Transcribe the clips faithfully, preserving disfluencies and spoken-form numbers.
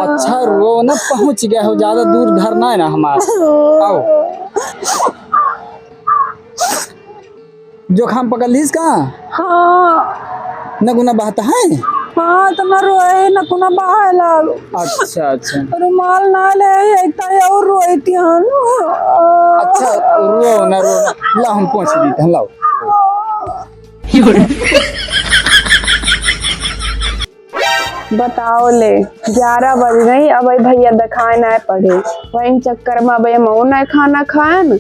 अच्छा, रो न, पहुँच गए हो, ज्यादा दूर घर ना है ना हमार। आओ। जुकाम पकड़ लीस का? हाँ। नगुना बहता है? हाँ, तो ना रोए, नगुना बहाए लाग। अच्छा, अच्छा। रुमाल ना ले, एक तो और रोई थी हम। अच्छा, रो ना, रो ना। ला, हम पोंछ दी, लाओ। बताओ ले, ग्यारह बज गई, अब ई भैया देखाए ना पड़े। वही चक्कर में अब ई मऊ ना खाना खाएन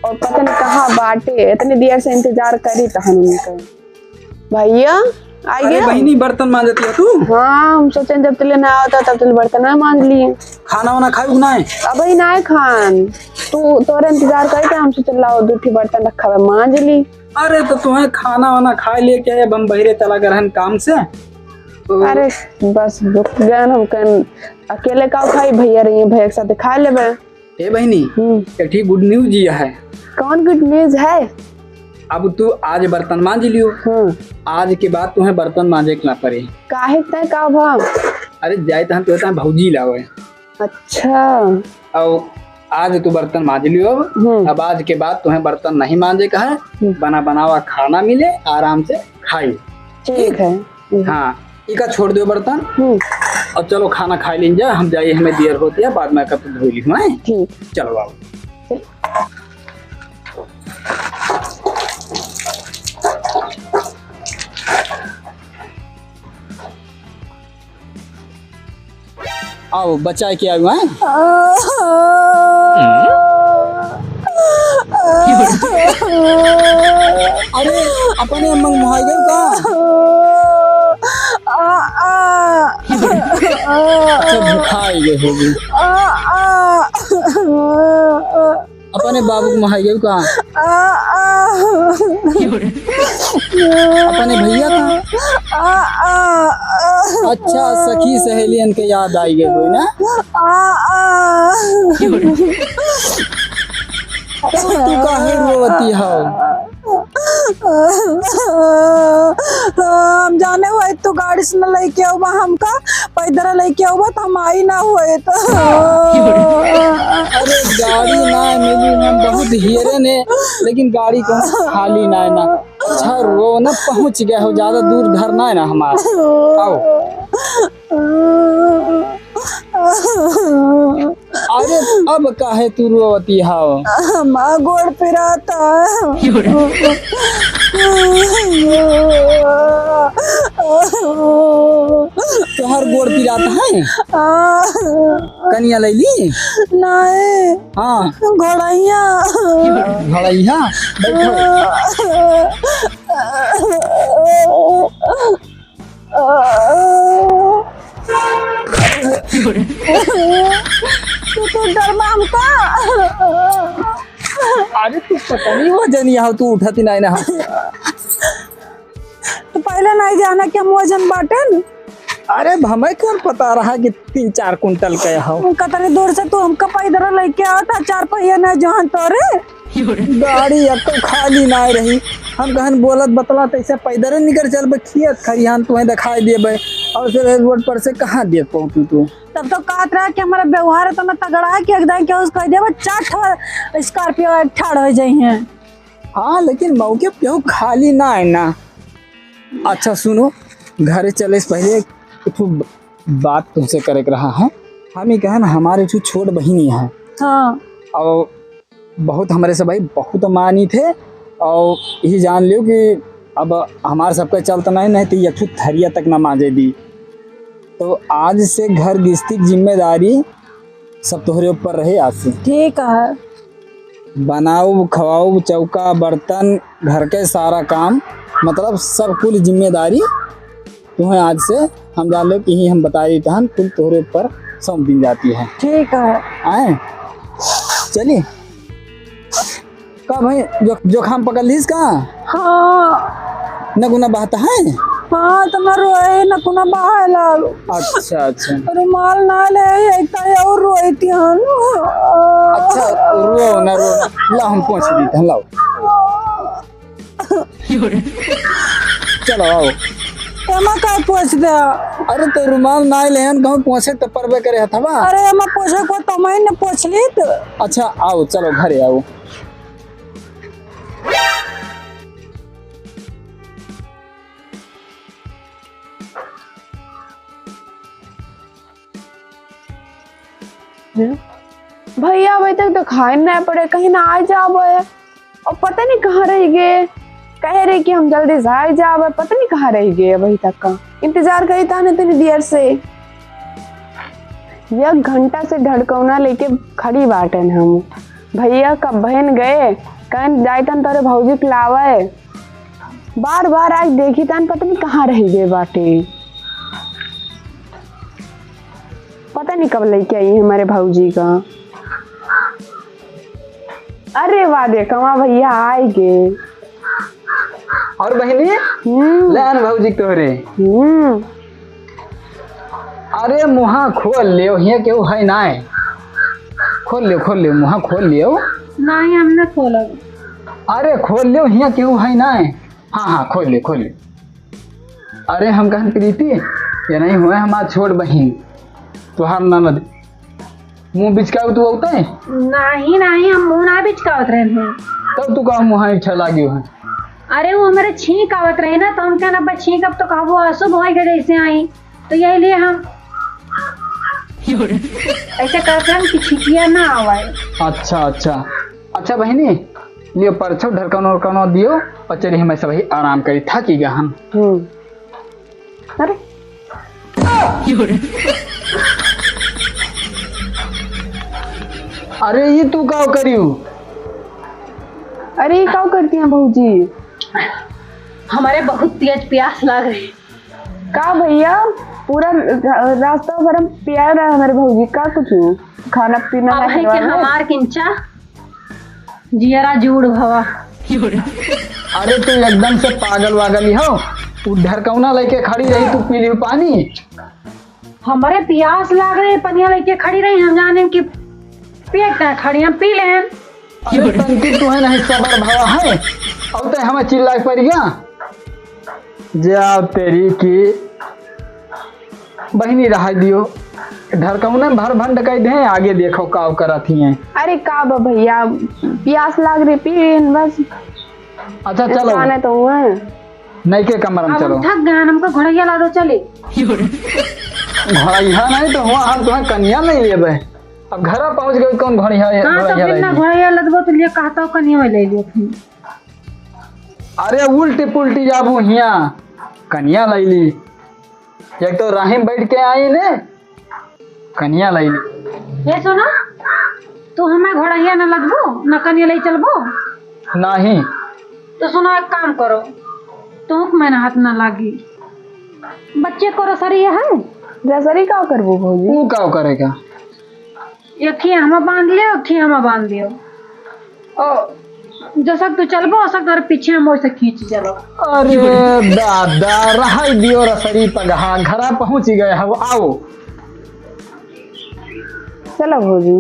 और पता नहीं कहाँ बाटे, इतनी देर से इंतजार करी तहन उनके। भैया, आ अरे गया? बहिनी, बर्तन मांजत है तू? हाँ, हम सोचेन जब तले ना आवता तब तले बर्तन ना मांज लिए। खाना वाना खाई कि नाय? अबही नाय खान, तू तोरे इंतजार करी त हम सोचेन लाओ दू ठी बर्तन रखा बा, मांज ली। अरे तो तुम्हें खाना वाना खाए लिए क्या, अब हम बहिरे चला गए रहन काम से। तो अरे बस रुक गए हम, कन अकेले का खाई, भैया रही, भैया के साथ खा लेबे। ए बहिनी, हम्म। एक ठी good news यह है। कौन good news है? अब तू आज बर्तन मांज लियो। हम्म। आज के बाद तुम्हें बर्तन मांजे के ना पड़े। काहे तय का भा? अरे जाए तहन तो तहन भौजी लावे। अच्छा। अब आज तू बर्तन मांज लियो अब। हम्म। अब आज के बाद तुम्हें बर्तन नहीं मांजे का है। हम्म। बना बनावा खाना मिले, आराम से खाई। ठीक है। हम्म। हाँ, इका छोड़ दियो बर्तन। हम्म। अब चलो खाना खाई लीन जा, हम जाइए, हमें देर होती है, बाद में कब धो ली, हैं? ठीक। चलो आओ। आओ, बचाए के आयो, हैं? अरे, अपने अम्मा के मुहाई गयो का? अच्छा, भुखाई गए होगी। अपने बाबू के मुहाई गयो का? आ, आ। अपने भैया का? आ, आ, आ। अच्छा, सखी सहेलियन के याद आई गई होई ना? आ, आ। तू काहे रोवती हौ? हम जाने हुए तू गाड़ी से न लेके आवा हमका, पैदल लेके आवा तो हम आई ना हुए तो। अरे गाड़ी ना मिली, हम बहुत हियरे ने, लेकिन गाड़ी को खाली ना है ना। अच्छा रो ना, पहुँच गया हो, ज्यादा दूर घर ना है ना हमार। आओ। अरे अब काहे तू रोवती हाव? हमार गोड़ पिराता। तोहार गोड़ पिराता है? हाँ। कनिया लैली? नहीं। हाँ। घोड़ैया। घोड़ैया? बैठो। तू तो डरमा हमका। अरे तू पता नहीं वजन यहाँ तू उठाती नहीं ना। तो पहले नहीं जाना कि हम वजन बाटेन। अरे हमें कौन पता रहा कि तीन चार कुंटल का हो। कतनी दूर से तू हमका पैदल लेके आवत ह, चार पहिया ना जहान तोरे। गाड़ी एको खाली ना रही। हम कहन बोलत बतला तैसे पैदल निकल चलबे, खेत खरिहान तुम्हें दिखाई देबे, और फिर रोड पर से कहाँ देख पाऊ तू? तब तो कहत रहा कि हमारा व्यवहार इतना तगड़ा है कि एकदम क्या उसको कह देबे, चार ठो Scorpio ठाड़ हो जाई हैं। हाँ, लेकिन मौके पे केहू खाली ना है ना। अच्छा सुनो, घरे चले से पहले कुछ बात तुमसे करे के रहा है। हम ही कहन, हमारे एक छोट बहिनी है। हाँ। और बहुत हमरे से भाई बहुत मानी थे, और यही जान लियो कि अब हमारे सबका चलता नहीं, नहीं तो ये एक थरिया तक ना मांजे दी। तो आज से घर गृहस्थी की जिम्मेदारी सब तोहरे ऊपर रहे आज से। ठीक है। बनाओ, खवाओ, चौका, बर्तन, घर के सारा काम, मतलब सब कुल जिम्मेदारी तुम्हें आज से हम जान लो कि ही हम बताई तहन कुल तोहरे ऊपर सौंप दी जाती है। ठीक है। आए? चली। का भाई, जो, जुकाम पकड़ लीस का? हाँ। नगुना बहता है? हाँ, तो ना रोए, नगुना बहाए लाग। अच्छा, अच्छा। रुमाल ना ले, एक तो और रोई थी हम। अच्छा, रो ना, रो ना। ला, हम पोंछ दी, लाओ। चलो, आओ। एमा का पोंछ दे? अरे तो रुमाल नाहीं लेहन, कहूँ पोंछे तो परबे करे हथवा। अरे हमें पोंछे को तो मैं न पोंछ ली तो। अच्छा आओ, चलो घरे आओ। भइया अबहीं तक देखाइन नाहीं पड़े, कहीं ना आइ जाबे। अउर पता नहीं कहाँ रहि गए, कहे रहे कि हम जल्दी से आइ जाबे, पता नहीं कहाँ रहि गए अबहीं तक का। इंतजार करी तान इतनी देर से। एक घंटा से ढड़कौना लेके खड़ी बाटेन हम। भइया कब्बहिन गए, कहन जाइतन तोरे भौजी के लावे। बार बार आइ देखितन, पता नहीं कहाँ रहि गए बाटे। पता नहीं कब लइके आई हमरे भौजी का। अरे वाह, देखवा भइया आइ गए। अउर बहिनी, हम्म। ले आन भौजी के तोहरे। हम्म। अरे मुँहा खोल लेव, हियाँ केहू है नाय। खोल लेव, खोल लेव, मुँहा खोल लेव। नाहीं, हम ना खोलब। अरे खोल लेव, हियाँ केहू है नाय। हाँ, हाँ, खोल लेव, खोल लेव। अरे हम कहन प्रीति, ये नहीं हुए हमार छोट बहिन, तोहार ननद। मुँह बिचकाऊ तू अउते? नाहीं, नाहीं, हम मुँह ना बिचकावत रहन हैं। तब तू का मुँह इच्छा लागी है? अरे वो हमरे छींक आवत रहे ना, तो हम कहन अब छींक अब तो कहबो अशुभ होइगा जैसे आई, तो यही लिए हम ऐसे करत रहन कि छींकिया ना आवे। अच्छा, अच्छा। अच्छा बहिनी, लियो परछो ढरकन उरकन दियो, और चलिए हम ऐसे वही आराम करी, थकी गए हम। हम्म। अरे। अरे, ये तू का करियो? अरे, ये का करती हैं भौजी? हमरे बहुत तेज प्यास लाग रही। का भइया, पूरा र-, रास्ता भर हम पिया रहे हमरे भौजी, का कुछ खाना पीना अब ना है कि खिलवाए? हमार किंचा जियरा जूड़ भवा। अरे तू एकदम से पागल वागल ही हो, तू ढरकौना लेके खड़ी रही, तू पी लियो पानी। हमरे पियास लाग रही, पनिया लेके खड़ी रही, हम जाने कि पिए का खड़ी, हम पी लें। अरे तनकी तू है नहीं सबर भवा है, अब तो हमें चिल्लाए पड़ गया। जाओ तेरी की बहिनी रहाई दियो, ढरकौने भर भंड कह दे, आगे देखो का करत ही हैं। अरे का बा भइया, पियास लाग रही, पी लेन बस। अच्छा चलो। जाने तो हुए। नइके कमरा में अब चलो। हम थक गए, हमको घोड़ैया ला दो, चले। घोड़ैया नहीं तो हुआ, हम तुम्हें कन्या नहीं लेबे। अब घरा पहुँच गए, कौन घोड़ैया, हाँ, तो घोड़ैया फिर ना लेबे? घोड़ैया लदबो तो लिए कहता हूँ कन्या में ले लियो फिर। अरे उल्टी पुल्टी जाबू हिया, कन्या लैली। एक तो राही में बैठ के आई ने, कन्या लैली। ये सुनो, तू हमें घोड़ैया न लदबो, न कन्या ले चलबो? नहीं। तो सुनो, एक काम करो, तुमको मेहनत न लागी। बच्चे को रसरी है। रसरी का करबो भौजी? वो का करेगा? एक ही हमा बांध लियो, एक ही हमा बांध लियो। ओ, जैसा तू चलबो, वैसा तोरे पीछे हम वैसे खींच चलो। अरे दादा, रहाई दियो रसरी पगहा, घरा पहुँची गए हो, आओ। चलो भौजी,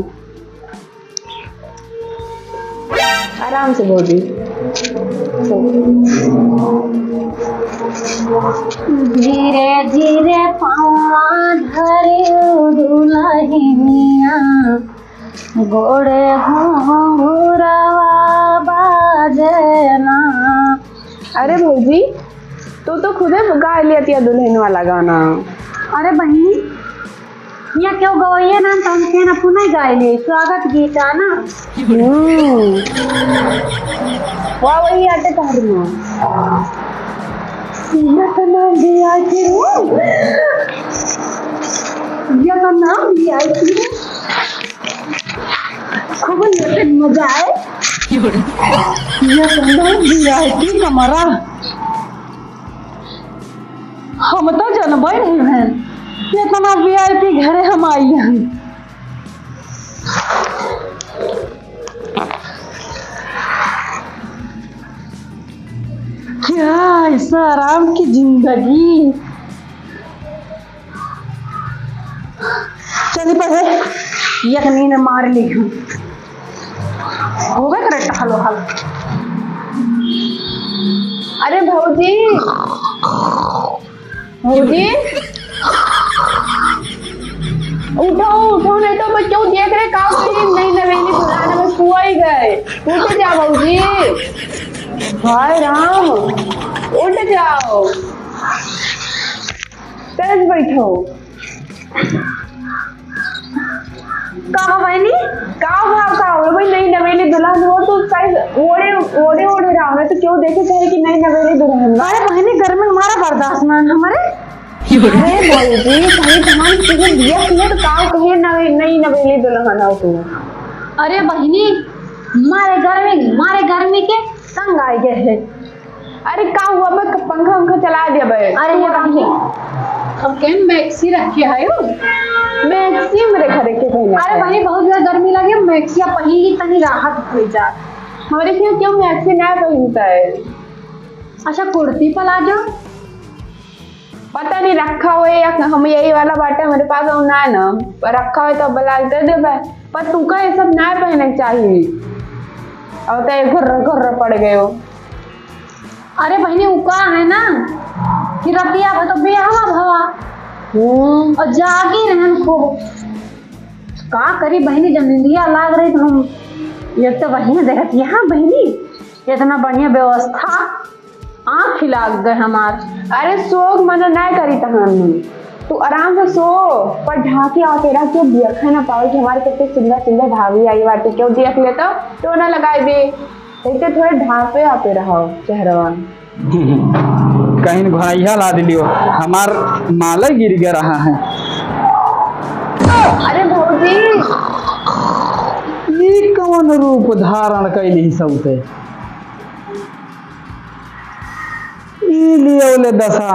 आराम से भौजी। धीरे धीरे पाँव धरे दुलहिनिया, गोड़े घुंघुरवा बाजे ना। अरे भौजी, तू तो खुदे गा लिया तिया दुल्हन वाला गाना। अरे बहिनी, यहाँ क्यों गवैया ना, तो हम कहना पुनः गाए लिए, स्वागत गीत है ना। हम्म। वाह, वही आटे तहरी में। ये तो नाम भी आई थी। ये तो नाम भी आई थी। खूब लेकिन मजा आए। ये तो नाम भी आई थी हमारा। हम तो जनबे नहीं हैं, इतना वी आई पी घरे हम आई हैं। क्या ऐसा आराम की जिंदगी। चली पढ़े, एक नींद मार ली हूँ। होबे करे टहलो हल। अरे भौजी, भौजी, उठो, उठो, नहीं तो बच्चों देख रहे, का करी, नई नवेली दुल्हन में सोई गए। उठ जा भौजी। हाय राम, उठ जाओ। तेज बैठो। का हो बहिनी? का हो, का हो? भाई, नई नवेली दुल्हन हो तो साइज ओढ़े, ओढ़े, ओढ़े रहो ना, तो क्यों देखे चाहे कि नई नवेली दुल्हन हो? अरे बहिनी, गर्मी में हमारा बर्दाश्त ना है हमारे। अरे भौजी, कहीं धान तुझे दिया किया तो का कहे नई, नई नवेली दुल्हन हो तू? अरे बहिनी, मारे गर्मी, मारे गर्मी के तंग आ गए है। अरे का हुआ बे, पंखा उंखा चला दिया बे। अरे ये बहिनी, हम केन मैक्सी रखे है हो। मैक्सी मेरे घरे के पहले अरे है। बहिनी, बहुत ज्यादा गर्मी लगे, मैक्सिया पहिन ली तनी राहत हो जा। हमारे क्यों, क्यों मैक्सी ना पहनता है? अच्छा, कुर्ती प्लाजो? पता नहीं रखा हुआ है या हम यही वाला बाटे हमारे पास, और ना है ना, पर रखा हुआ है तो अब लाल दे देबे। पर तू का ये सब ना पहने के चाहिए, अब तो ये घुर्र घुर्र पड़ गए हो। अरे बहिनी, उ का है ना कि रतिया भर तो बियाहवा भवा। हम्म। और जागी रहन खूब। का करी बहिनी, जब निंदिया लाग रही तो हम, ये तो बहिनी देखत यहाँ बहिनी, इतना बढ़िया व्यवस्था, आँख ही लाग गए हमार। अरे सोग मना ना करी तहान, तू आराम से सो, पर ढाके आके रह, क्यों देखे ना पावे कि हमारे कितने सुंदर सुंदर भाभी आई बाटे, क्यों देख ले तो टोना लगाई दे। ऐसे थोड़े ढापे आपे रहो चेहरवा। कहीं घोड़ैया लाद लियो, हमार माला गिर गया रहा है। अरे भौजी, ई कौन रूप धारण कैली सौते? ई लियो ले दशा,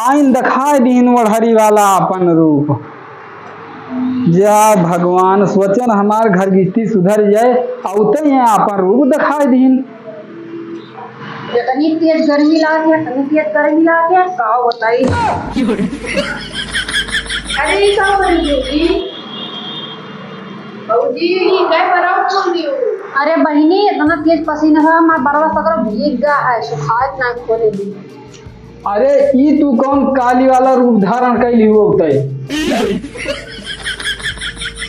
आइन दिखाए दीन वढ़री वाला अपन रूप। जा भगवान, सोचन हमार घर गिस्ती सुधर जाए, औते ही आपन रूप देखाए दीन। इतनी तेज गर्मी लागे, इतनी तेज गर्मी लागे, का बताई। अरे, ई का बोल रही है? भौजी, ई काय बराबर बोल रही हो? अरे बहिनी, इतना तेज पसीना है, हमार बरवा सगरो भीग गया है, सुखात ना खोले दी। अरे, ई तू कौन काली वाला रूप धारण कैली हो उतै?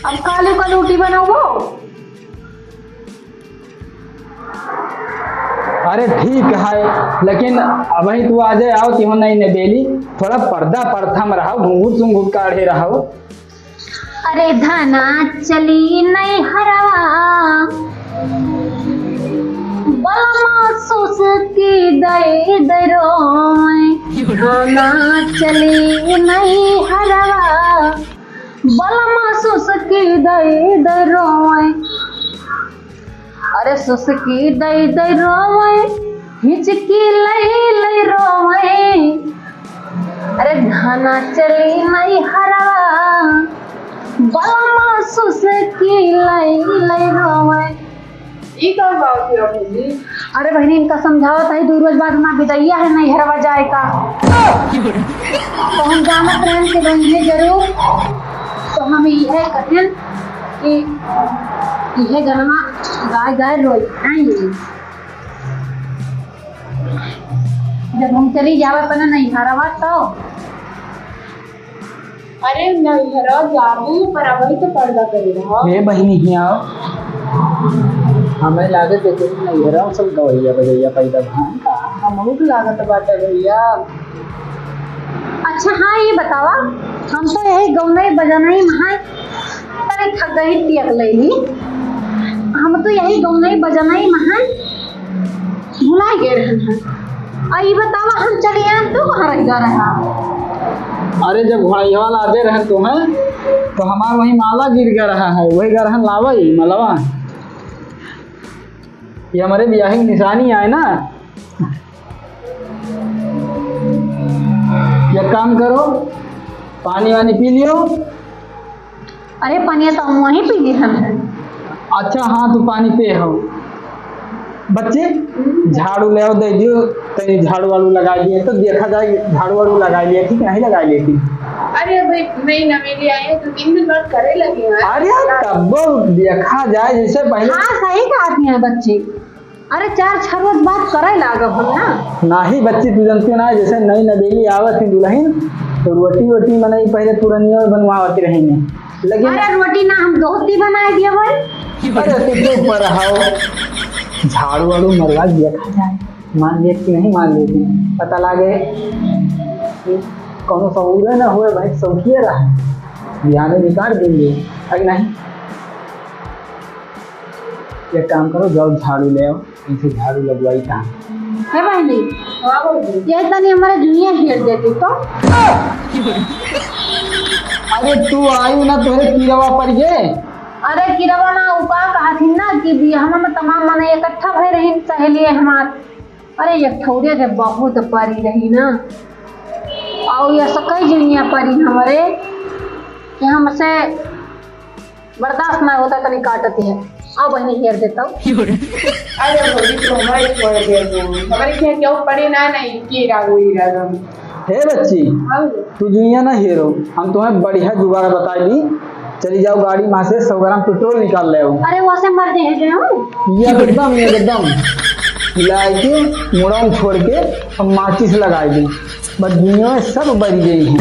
अब काली का लूटी बनाबो? अरे ठीक है, लेकिन अबही तू आजे आओ, तिहो नहीं ने बेली, थोड़ा पर्दा प्रथा में रहो, घूंघट सूंघट काढ़े रहो। अरे धना चली नैहरवा, बलमा सुसुकी दई दई रोए। धना चली नैहरवा, बलमा सुसुकी दई दई रोए। अरे सुसुकी दई दई रोवे, हिचकी लई लई रोवे। अरे धना चली नैहरवा, बलमा सुसुकी लई लई रोवे। ई का बात है भौजी? अरे बहिनी, इनका समझावत है, दू रोज बाद हमार बिदैया है नैहरवा जाए का। तो हम जानत रहन कि बहिनी जरूर, तो हम इहे कहन कि इहे गनमा गाय गाय रोई। जब हम चली जावे अपने नैहरवा तो। अरे नैहरवा जाबू, पर अबही तो पर्दा करे रहो। हे बहिनी, हियाँ आओ। हमें लागत है कि नैहरवा सब गवैया बजैया पैदा भा। का हमहू के लागत बाटे भैया। अच्छा हाँ, ये बतावा, हम तो यही गौनई बजनई महाई तनी थक गई, तियक लैली। हम तो यही गौनई बजनई महाई भुलाई गए रहन हैं। आ ई बतावा, हम चली आन, तू कहाँ रह गया रहा? अरे जब घोड़ैया वाला आते रहन तो हैं, तो हमार वही माला गिर गया रहा है, वही गरहन लावा ही मलवा। ये हमारे बियाह की निशानी आए ना। एक काम करो, पानी वानी पी लियो। अरे, पनिया तो हम वहीं पी ली हम। अच्छा, हाँ, तू पानी पे हो। बच्चे, झाड़ू ले आओ, दे दियो, तनी झाड़ू वाड़ू लगा दिए, तो देखा जाए, झाड़ू वाड़ू लगा लिए, ठीक नहीं लगा लिए, ठीक। अरे भाई, नई नवेली आई है, दो तीन दिन बाद करे लगी है। अरे, तब वो देखा जाए, जैसे पहले। हाँ, सही कहा थी बच्ची। अरे चार छह रोज बाद करे लागब हम ना। नाही बच्ची, तू जनती ना, जैसे नई नवेली आवत ही दुल्हन, तो रोटी वोटी मनई पहले पुरनिया में बनवावत रही ने। लगे ना। अरे रोटी ना, हम धोती बनाए दिए भाई। अरे तू चुप रहो, झाड़ू वाड़ू मरवा दिया खा जाए। मान लेती कि नहीं मान लेती, पता लागे कि कौनो सहूरे ना होए भाई, शौकिए रहा, बिहाने निकाल देंगे, है कि नहीं? एक काम करो, जाओ झाड़ू ले आओ, इनसे झाड़ू लगवाई काम। हे बहिनी, हाँ बहिनी। यही तनी हमारे जुइया हेर देती तो। अरे तू आई ना, तोहरे किरवा पड़ गए। अरे किरवा ना, उ का कहथिन ना कि बियाह में तमाम मने इकट्ठा भय रही सहेली हमार। अरे एक ठौरिया के बहुत परी रही ना, और ये सकई जुइया परी हमरे कि हमसे बर्दाश्त ना होता, तनी काटत है। आओ बहिनी, हेर देता हूँ। अरे भौजी, तू हमारे छोड़ दे तू। हमारे क्या, क्यों पड़े ना, नहीं, कीड़ा उड़ा हम। हे बच्ची, हाँ। तू जुइया ना हेरो, हम तुम्हें बढ़िया जुगाड़ बता दी। चली जाओ गाड़ी में से सौ ग्राम पेट्रोल निकाल ले आओ। अरे वैसे मर जाए जो हम। ये एकदम, ये एकदम लाए के मुड़ाऊँ छोड़ के हम माचिस लगाए दी। बस जुइया में सब बच गई हैं।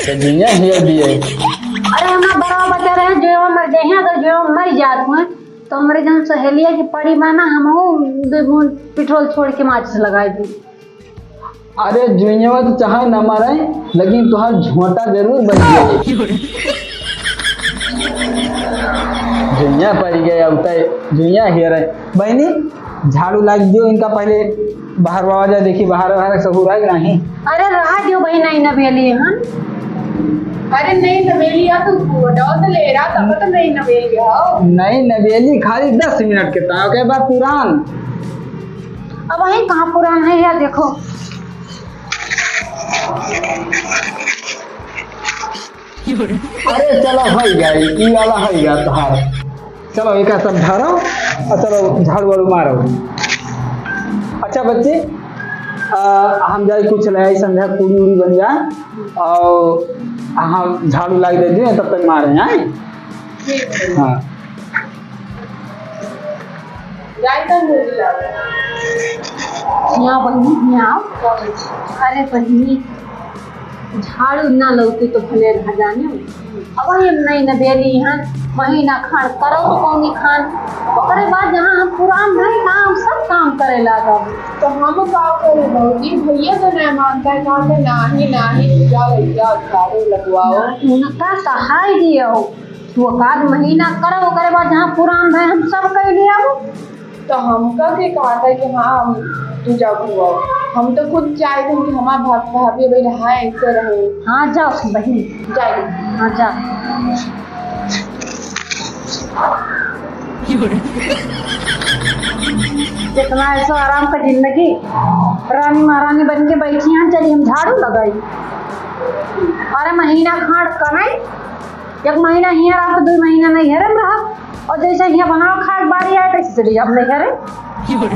तो जुइया हेर दिए। अरे हमार बड़वा बच्चा रहे, जो मर जाए हैं, अगर जो मर जात हुए, तो हमरे जौन सहेलिया की पड़ी बा ना, हम दो बूंद पेट्रोल छोड़ के माचिस लगाए दी। अरे जुइया तो चाहे न मरे, लेकिन तुहार झोंटा जरूर बच जाए। जुइया पड़ गए, अब तय जुइया हेरे। बहिनी, झाड़ू लाग दियो इनका, पहले बाहर बाबा जा देखी, बाहर बाहर सहूर है कि नहीं? अरे रहा दियो बहिन, नहीं नवेली हन। अरे नहीं नवेली है, तू फोटो तो ले रहा, तब तो नहीं नवेली हो। नहीं नवेली, खाली दस मिनट के ता, ओके बाद पुरान। अब वही कहाँ पुरान है यार, देखो। अरे चलो, हो गया, ई वाला हो गया तोहार। चलो, एका सब झाड़ो और चलो झाड़ू वाड़ू मारो। अच्छा बच्ची, आ, हम जाए कुछ ले आई, संध्या पूरी उड़ी बन जाए और हम झाड़ू लाई दे दिए, तब तक मारे हैं। हाँ। जाए तो मुड़ी लाओ। यहाँ बहिनी, यहाँ आओ। अरे बहिनी, झाड़ू ना लौकी तो भले रह जाने। अब हम नहीं नवेली हन, महीना खान करो तो कौनी खान। ओकरे बाद जहाँ हम पुरान रही ना, हम सब काम करे लागब। तो हम का करी भौजी, भैया तो नहीं मानता है, कहा थे नाही, नाही, जाओ, जाओ, झाड़ू लगवाओ। उनका सहाय दियो, तू एकाध महीना करो, ओकरे बाद जहाँ पुरान रहे, हम सब कर लिया। तो हमका के कहा था कि हाँ, हम, तू जाओ घुमाओ। हम तो खुद चाहते हैं कि हमार भा-, भाभी अभी रहा ऐसे रहे। हाँ, जाओ बहिन। जाओ। हाँ, जाओ। जितना ऐसो आराम का जिंदगी, रानी महारानी बन के बैठी हैं, चली हम झाड़ू लगाई। अरे महीना खाड़ कमाई, एक महीना हियाँ रहा तो दो महीना नहीं हेरे में रहा। और जैसे हियाँ बनाओ खाए बारी आए, तैसे चली जाओ अपने घरे। बस।